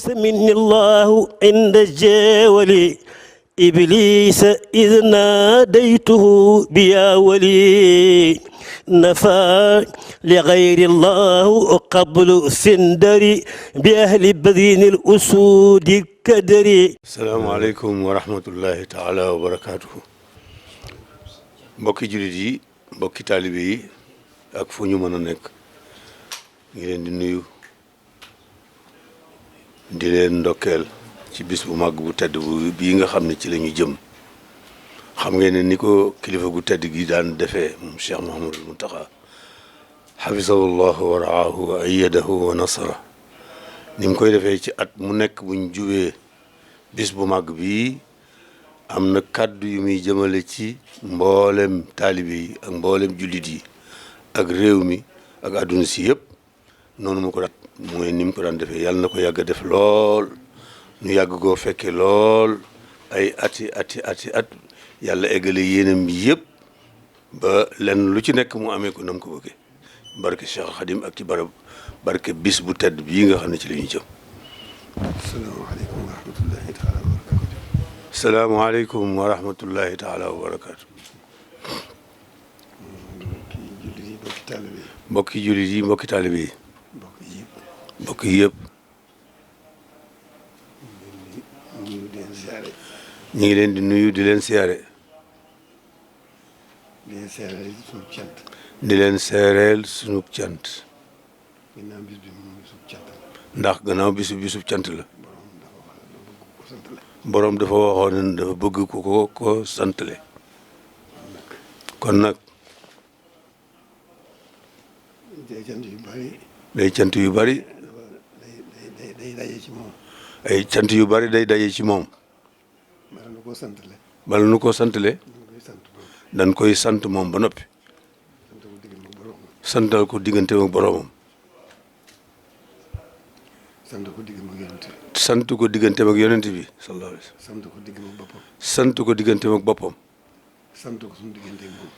سمني الله عند الجاول إبليس إذ ناديته بيا ولي نفى لغير الله قبل سندري بأهل بذين الأسود كدري. السلام عليكم ورحمة الله تعالى وبركاته. mbokki jullit yi mbokki taalibe yi ak fu ñu mën a nekk ngi leen di nuyu di leen ndokkeel ci bis bu màgg bu tedd bu bii nga xam ne ci la ñu jëm. xam ngeen ne ni ko kilifa gu tedd gi daan defee moom Cheikh Mouhamadul Mountakha xafisahullahu wa raahu wa ayyadahu wa nasara ni mu koy defee ci at mu nekk buñ jubee bis bu màgg bii am na kàddu yu muy jëmale ci mboolem taalibe yi ak mboolem jullit yi ak réew mi ak àdduna si yëpp noonu mu ko daan mooy ni mu ko daan defee yàlla na ko yàgg a def lool ñu yàgg koo fekke lool ay ati at yàlla eggale yéenam bi yëpp ba lenn lu ci nekk mu amee ko nam ko bëggee barke Cheikh Khadim ak ci barke bis bu tedd bii nga xam ne ci la ñu jëm. salaamaaleykum wa rahmatullahi taala wa barakaatu. mbokki jullit yi mbokki taalibe yi. mbokk yi yëpp. ñu ngi leen di nuyu di leen siyaare. di leen seereel sunu cant. ndax gannaaw bisub cant la. boroom dafa waxoon ne dafa bëgg ko santale. kon nag. day cant yu bari. ay cant yu bari day daje ci moom. bala nu ko santale. dañ koy sant moom ba noppi. santal ko diggante ak boroomam. sant ko diggante ak yonent bi sallallahu alayhi wa sallam. sant ko diggante ak boppam.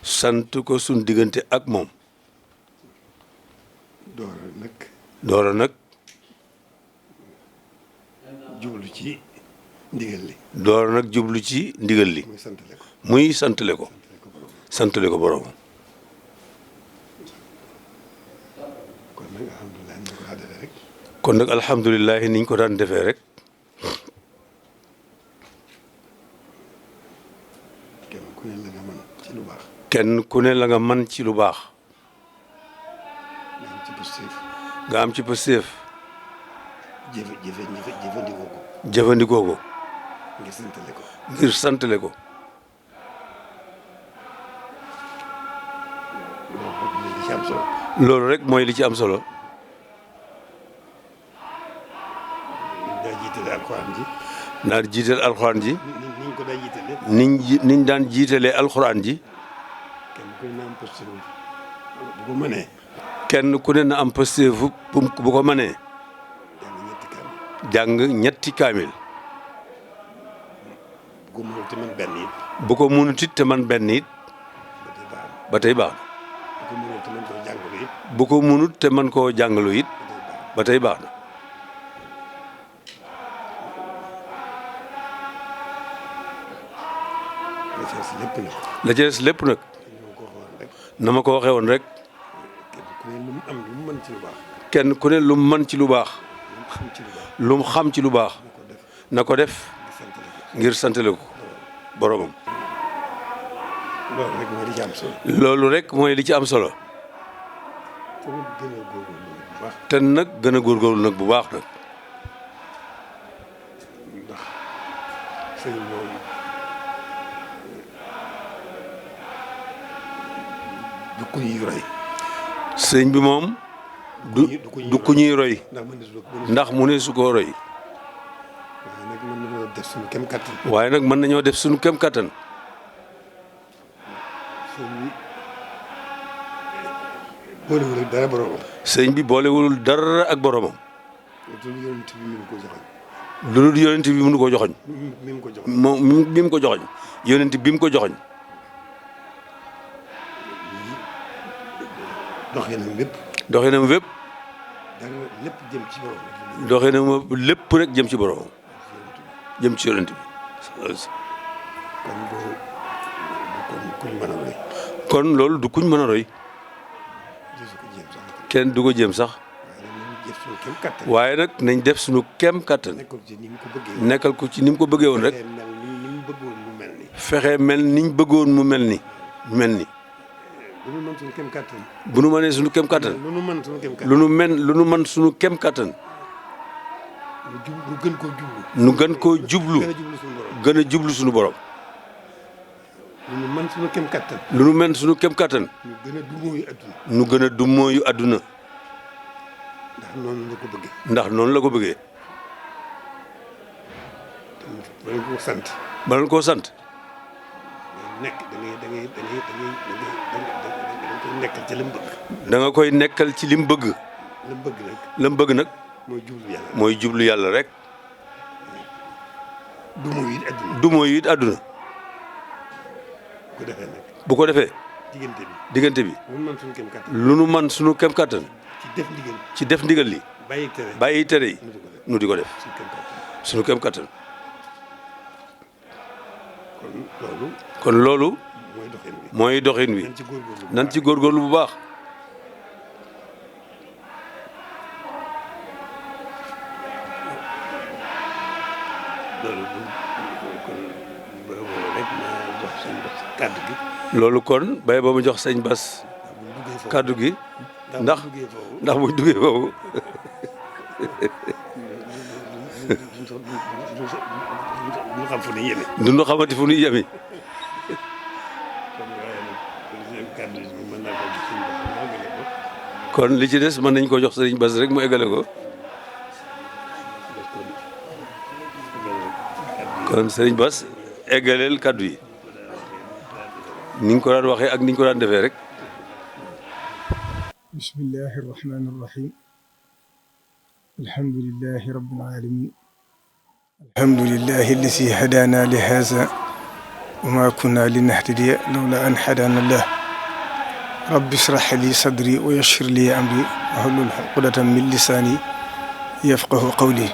sant ko suñ diggante ak moom. doora nag. jublu ci ndigal li. doora nag jublu ci ndigal li. muy santale ko. santale ko boroomam. kon nag alhamdulilah niñ ko daan defee rek. kenn ku ne la nga mën ci lu baax. kenn ku ne la nga mën ci lu baax. nga am ci pësteef. nga am ci pësteef. jëfandikoo ko. jëfandikoo ko. ngir santale ko. ngir santale ko. loolu rek mooy li ci am solo. naa jiital alxuraan ji. niñ ko daan jiitalee. niñ daan jiitalee alxuraan ji. kenn ku ne na am pësteef bu ko mënee. kenn ku ne na am pësteef bu ko mënee. jàng ñetti kaamil. bu ko mënul te man benn it. bu ko mënut it te man benn it. ba tey baax na. bu ko mënut te man koo jàngalu it. ba tey baax na. la ca des lépp nag. na ma ko waxee woon rek. kenn ku ne lu mu mën ci lu baax. lu mu xam ci lu baax. na ko def. ngir santale ko boromam. loolu rek mooy li ci am solo. te nag gën a góorgóorlu nag bu baax nag. du ku ñuy roy. sëñ bi moom. du ku ñuy roy. ndax mu ne su koo roy. waaye nag mën nañoo def suñu kem kattan. boolewul ak dara boromam. sëñ bi boolewul dara ak boromam. lu dul yonent bi mënu ko joxoñ. mi mu ko joxoñ. moom mi mu ko joxoñ. yonent bi mu ko joxoñ. doxinam wépp. doxinam wépp. dara lépp jëm ci borom. doxee na ma lépp rek jëm ci borom jëm ci yonent bi kon loolu du kuñ mën a roy kenn du ko jéem sax waaye nag nañ def suñu kem kattan nekkal ko ci ni mu ko bëggee woon rek fexe mel niñ bëggoon mu mel ni bu nu mënee suñu kem kattan lu nu mën suñu kem kattan nu gën koo jublu gën a jublu suñu borom lu nu mën suñu kem kattan lu nu mën suñu kem kattan nu gën a dummóoyu àdduna ndax noonu la ko bëggee bala koo sant da nga koy nekkal ci lim bëgg lam bëgg nag mooy jublu yàlla rek du mooy it àdduna bu ko defee diggante bi lu nu man suñu kem kattan ci def ndigal li bàyyi tere yi nu di ko def suñu kem kattan kon loolu mooy doxin wi nan ci góorgóorlu bu baax loolu kon bay ba mu jox sëñ Bass kàddu gi ndax buñ duggee foofu duñu xamati fu ñuy yemi kon li ci des mën nañ ko jox sëriñ Bass rek mu eggale ko kon sëriñ Bass eggaleel kàddu yi ni ñu ko daan waxee ak ni ñu ko daan defee rek bismillahi irrahmani irrahim alhamdulilahi rabbil alamin alhamdulilahi alladi hadana li haza wa ma kunna linahtadiya lawla an hadana allah rabbi israh li sadri wa yassir li amri wahlul uqdatan min lisani yafqahu qawli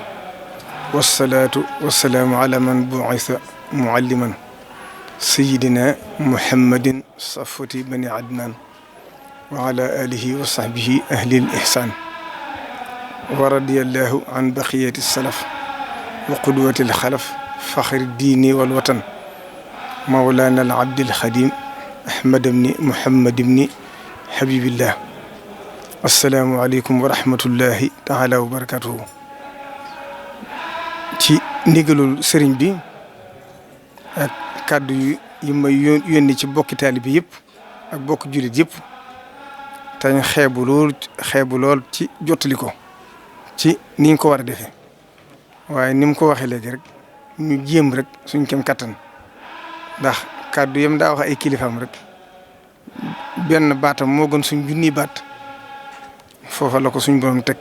wassalatu wassalaamu ala man bu'itha mualliman sayidina muhammadin safwati bani adnan wa ala alihi wa sahbihi ahli al ihsan wa radiyallahu an baqiyati salaf wa qudwati al xalaf faxri diini wal watan mawlana al abdil xadim ahmad ibni muhammad ibni habibillah assalaamu aleykum wa rahmatullahi taala wa barakatuhu ci ndigalul sëriñ bi ak kàddu yi may yónni ci bokki taalibe yëpp ak bokki jullit yëpp tañ xeebu lool ci jottali ko ci niñ ko war a defee waaye ni mu ko waxee léegi rek ñu jéem rek suñ kem kattan ndax kàddu yam daa wax ay kilifaam rek benn baatam moo gën suñ junniy baat foofa la ko suñ borom teg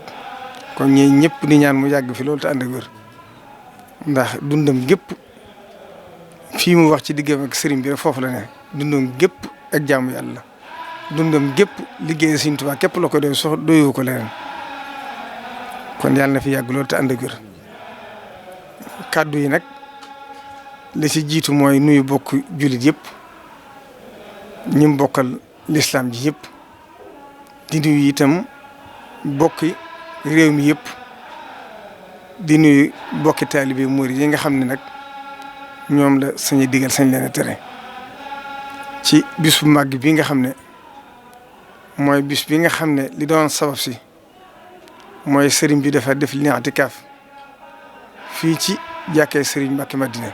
kon ñee ñëpp di ñaan mu yàgg fi loolu te ànd ak wér ndax dundam gépp fii mu wax ci diggam ak sëriñ bi rek foofu la ne dundam gépp ak jaamu yàlla dundam gépp liggéey Sëriñ Tuubaa képp la ko doy sox doyoo ko leneen kon yàlla na fi yàgg loolu te ànd ak wér kàddu yi nag la ci jiitu mooy nuyu bokk jullit yëpp ñi bokkal lislaam ji yëpp di nuyu itam bokki réew mi yëpp di nuyu bokki taalibe murid yi nga xam ne nag ñoom la sañu digal sañ leen a tere ci bis bu màgg bi nga xam ne mooy bis bi nga xam ne li doon sabab si mooy sëriñ bi dafa def li i'tikaaf fii ci jàkkee sëriñ Mbàkke Madina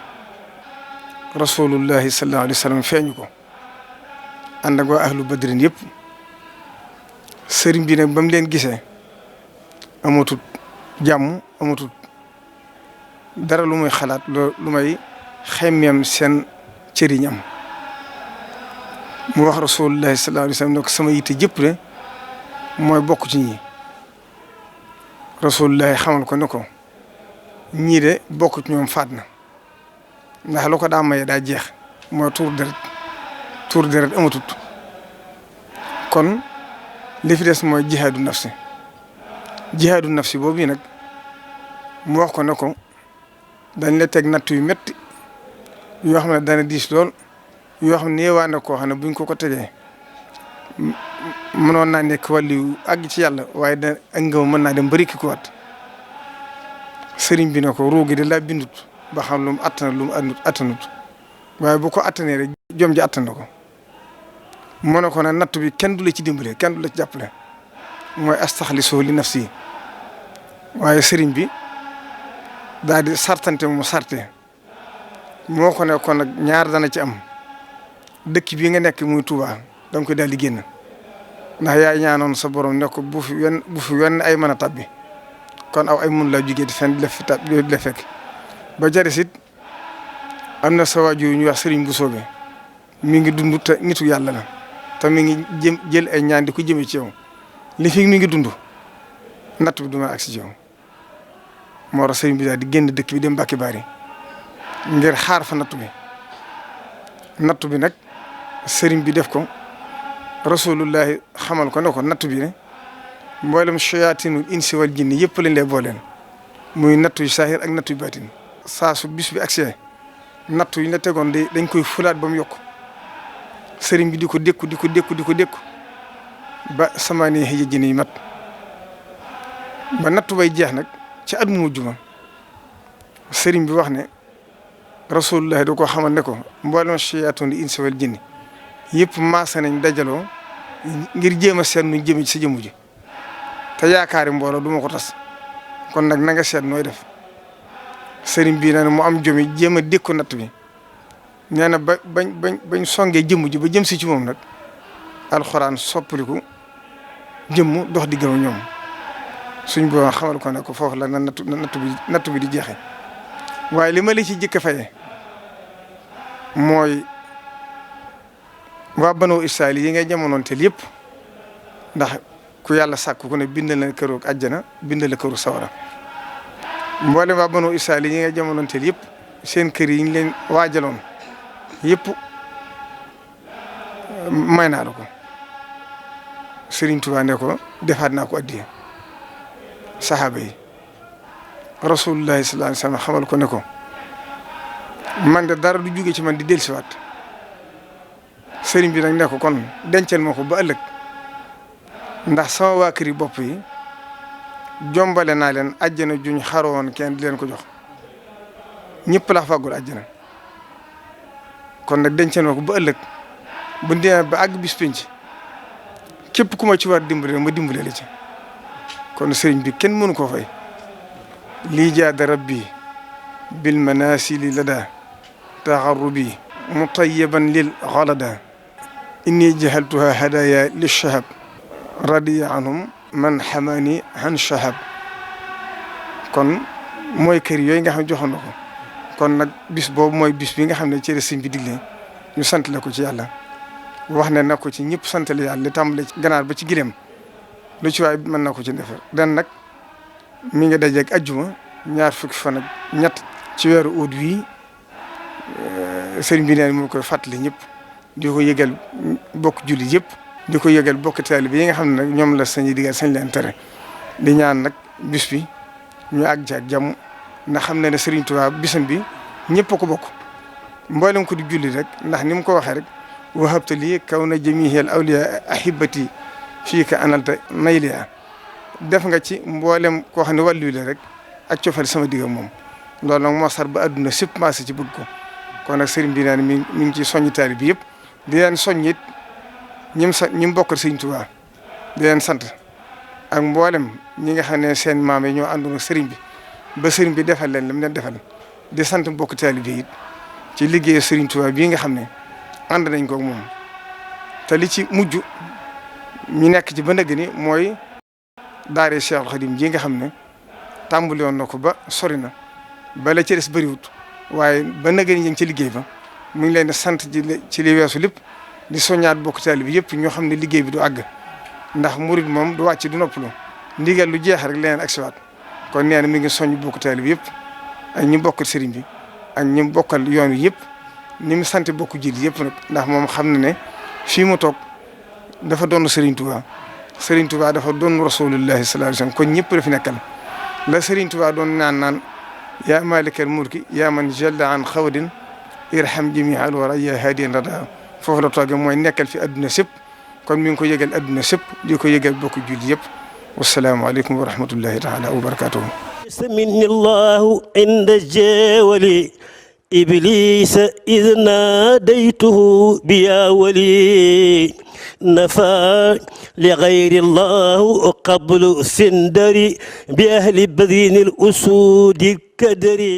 rasulullahi sallallahu alayhi wa sallam feeñu ko ànd ak waa ahlu badrin yëpp sëriñ bi nag ba mu leen gisee amatut jàmm amatut dara lu muy xalaat lu may xemmeem seen cëriñam mu wax rasulullahi sallallahu alayhi wa sallam ne ko sama yitte jëpp de mooy bokk ci ñi rasulullahi xamal ko ne ko ñii de bokk ci ñoom faat na ndax lu ko daa maye daa jeex mooy tuur deret amatut kon li fi des mooy jihaadu nafsi boobu nag mu wax ko ne ko dañ la teg natt yu métti yoo xam ne dana diis lool yoo xam ne néewaa na koo xam ne buñ ko tegee mënoon naa nekk wàllu àgg ci yàlla waaye da ak ngëm mën naa dem bari ki ko wat sëriñ bi ne ko ruugi de laa bindut ba xam lu mu attana lu mu attanut waaye bu ko attanee rek jom ji attan na ko mu ne ko nag natt bi kenn du la ci dimbale kenn du la ci jàppale mooy astaxlisu li nafsi waaye sëriñ bi daal di sartante mu sarte moo ko ne kon nag ñaar dana ci am dëkk bii nga nekk muy Touba danga koy daal di génn ndax yaay ñaanoon sa borom ne ko bu fi wenn ay mën a tabbi kon aw ay mun laa jugee di fen di la fi tab di la fekk ba jaris it am na sa waajur yu ñuy wax sëriñ bu soobee mi ngi dund te nitu yàlla la te mi ngi jël ay ñaan di ko jëmee ci yow li fi mi ngi dund natt bi du ma agsi ci yow moo tax sëriñ bi daal di génn dëkk bi dem Mbàkke Bari ngir xaar fa nattu bi nag sëriñ bi def ko rasulullahi xamal ko ne ko nattu bi ne mboolem shayatinul insi wal jinni yëpp lañ lay booleen muy nattu yu saahir ak nattu yu baatin saa su bis bi agsee nattu yi la tegoon dañ koy fulaat ba mu yokk sëriñ bi di ko dékku ba samaani xëy jinni yi mat ba nattu bay jeex nag ci at mu mujj ma sëriñ bi wax ne rasulullah da ko xamal ne ko mboolem shayaatun insi wal jinni yëpp maasa nañ dajaloo ngir jéem a seet nuñ jëme ci sa jëmm ji te yaakaari mbooloo du ma ko tas kon nag na nga seet nooy def sëriñ bi nee na mu am jomi jéem a dékku natt bi nee na bañ songee jëmm ji ba jëm si ci moom nag alxuraan soppaliku jëmm dox di gëm ñoom suñ boo xamal ko ne ko foofu la na nattu bi di jeexe waaye li ma la ci jëkk a faye mooy waa Banu Israayil yi ngay jamonoonteel yëpp ndax ku yàlla sàkk ku ne bindal na këru àjjana bindal la këru sawara mboolem waa Banu Israayil yi ngay jamonoonteel yëpp seen kër yi ñu leen waajaloon yëpp may naa la ko Sëriñ Tuubaa ne ko defaat naa ko addiya saxaaba yi rasulullahi sallallahu alayhi wa sallam xamal ko ne ko man de dara du jóge ci man di dellusiwaat sëriñ bi nag ne ko kon dencal ma ko ba ëllëg ndax sama waa kër yi bopp yi jombale naa leen àjjana juñ xaroon kenn di leen ko jox ñëpp la fàggul àjjana kon nag dencal ma ko ba ëllëg bu demee ba àgg bis penc képp ku ma ci war dimbale ma dimbale la ci kon sëriñ bi kenn mënu koo fay lii jaada rabbi bil manasili lada taxarrubi mutayiban lil xalada inni jahaltuha hadaya li shahab radiya anhum man xamani han shahab kon mooy kër yooyu nga xam ne joxoon na ko kon nag bis boobu mooy bis bi nga xam ne ci la sëriñ bi digle ñu sant la ko ci yàlla wax ne na ko ci ñëpp sant la yàlla li tàmbale ci ganaar ba ci gileem lu ci waay mën na ko ci defar den nag mi ngi dajeeg ajjuma ñaar fukki fan ak ñett ci weeru août wi sëriñ bi neen mu koy fàttali ñëpp di ko yëgal bokk julli yëpp di ko yëgal bokk taalibe yi nga xam ne nag ñoom la sañuy digal sañ leen tere di ñaan nag bis bi ñu àgg ci ak jàmm ndax xam ne ne Sëriñ Tuubaa bisam bi ñëpp a ko bokk mboolem ko di julli rek ndax ni mu ko waxee rek wahabta lii kaw na jamihil awliya ahibati fii ka analta nayliya def nga ci mboolem koo xam ne wàllu la rek ak cofeel sama digg moom loolu nag moo sar ba àdduna sépp maase ci bëgg ko kon nag sëriñ bi naan mi ngi ci soññi taalibe bi yëpp di leen soññ it ñi bokkal Sëriñ Tuubaa di leen sant ak mboolem ñi nga xam ne seen maam yi ñoo àndoon ak sëriñ bi ba sëriñ bi defal leen lam leen defal di sant mbokk taalibe bi it ci liggéeyu Sëriñ Tuubaa bii nga xam ne ànd nañ ko ak moom te li ci mujj ñu nekk ci ba nëgg ni mooy daare Cheikhul Khadim ji nga xam ne tàmbali woon na ko ba sori na ba la ci des bëriwut waaye ba nëgg ni ñu ngi ci liggéey ba mu ngi leen di sant ci li weesu lépp di soññaat bokk taalibe bi yëpp ñoo xam ne liggéey bi du àgg ndax murid moom du wàcc du noppalu ndigal lu jeex rek leneen ak siwaat kon nee na mi ngi soññ bokk taalibe bi yëpp ak ñi bokkal sëriñ bi ak ñi bokkal yoon wi yëpp ni mu sant bokk jullit yëpp nag ndax moom xam na ne fii mu toog dafa doon Sëriñ Tuubaa Sëriñ Tuubaa dafa doon rasulullahi sallallahu alayhi wasallam kon ñëpp la fi nekkal la Serigne Touba doon naan yaa malikal mulki yaa man jalla an xawdin irham jamial wara yaa hadiyan rada foofu la toogee mooy nekkal fi adduna sépp kon mi ngi ko yëgal adduna sépp di ko yëgal bokk julli yëpp wasalaamaaleykum wa rahmatullahi taala wa barakatuhu minni llahu inda jeewali iblisa id naadaytuhu biya wali nafa li gayri llahu qablu sindari bi ahli badini l usudi kadari